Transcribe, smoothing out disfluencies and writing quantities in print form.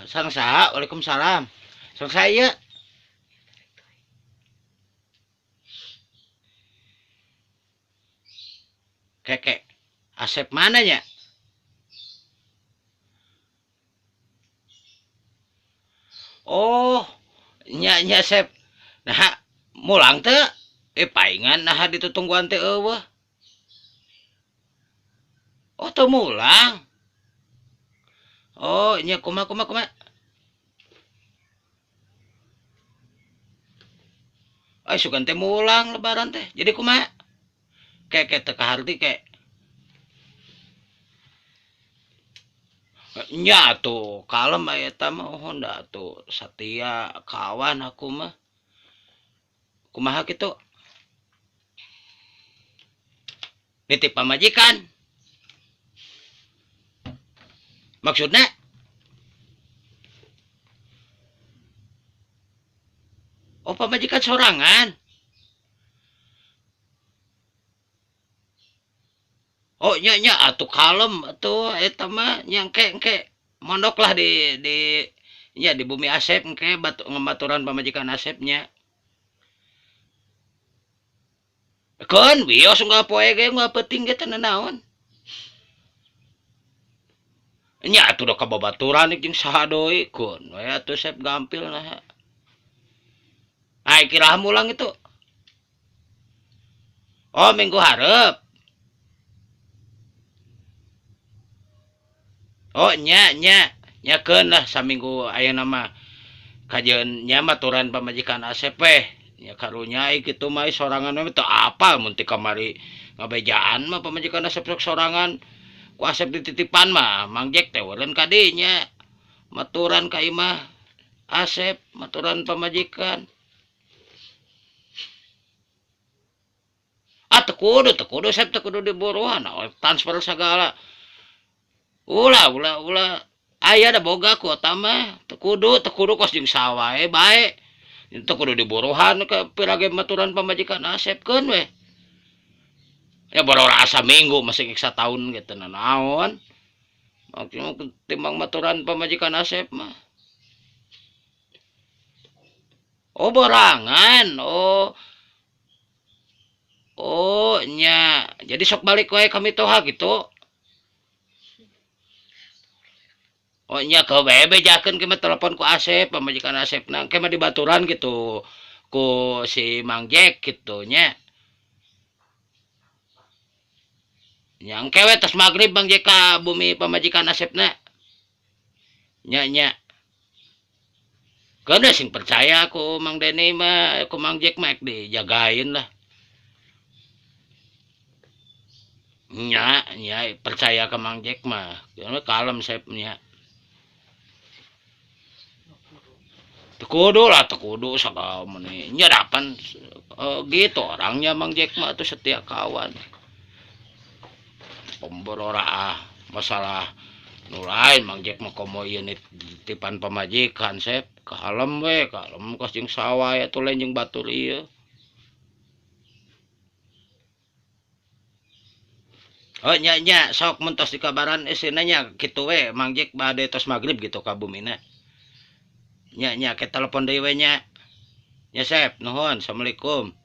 Sareng saha? Waalaikumsalam. Sareng saha ieu? Keke. Asep mana nya? Oh, nya nya Sep. Nah, mulang teu? Eh paingan naha ditutungguan teh eueuh. Oh, teu mulang. Oh, nya kumaha kumaha kumaha. Ay sugan teh mulang lebaran teh. Jadi kumaha? Ke ke teu kaharti ke. Nya atuh kalem aya eta mah Honda atuh satia kawan aku mah. Kumaha kitu? Nitip pamajikan. Maksudna? Oh pamajikan sorangan. Oh nya nya atuh kalem atuh eta mah nya engke engke mondok lah di nya di bumi Asep engke batu ngebaturan pamajikan Asep nya. Keun wios unggal poe ge unggal peuting ge teu nanaon. Nya atuh da kababaturan jeung saha deui keun we atuh Sep gampil naha. Ai kiraha mulang itu. Oh minggu hareup. Oh nya nya nya keun lah saminggu ayeuna mah kajeun nya maturan pamajikan Asep weh nya karunya ai kitu mah ai sorangan we teu apal mun ti kamari ngabejaan mah pamajikan Asep sok sorangan ku Asep dititipan mah Mang Jek teh eureun ka dinya maturan ka imah Asep maturan pamajikan. Ah teu kudu Sep teu kudu diburuan transfer sagala. Ulah ulah ulah aya da boga kuota mah teu kudu kos jeung saha wae bae. Teu kudu diburuhan ke pirage maturan pamajikan Asep keun we. Ya borora asa minggu masih ge sataun ge teu nanaon. Timbang maturan pamajikan Asep mah. Oh borangan oh. Oh nya jadi sok balik wae ka mitoha gitu. Oh nya ke bae bejakeun ke mah telepon ku Asep pamajikan Asep na engke mah dibaturan gitu ku si Mang Jack gitu nya. Nya engke we tos magrib Mang Jack ka bumi pamajikan Asepna. Nya nya. Keun we sing percaya ku Mang Deni mah ku Mang Jack mah ek dijagain lah. Nya nya percaya ka Mang Jack mah kalem Sep nya. Teu kudu lah teu kudu sagala meni nya dapan gitu orangnya Mang Jack mah atuh setia kawan. Pemberora masalah nu lain Mang Jack mah komo ieu nitipan pamajikan Sep kalem we kalem kos jeung saha wae atuh lain jeung batur ieu. Oh nya nya sok mun tos dikabaran isina nya kitu we Mang Jack bade tos magrib gitu ka bumina. Nya nya ke telepon deui we nya. Nya Sep nuhun assalamualaikum.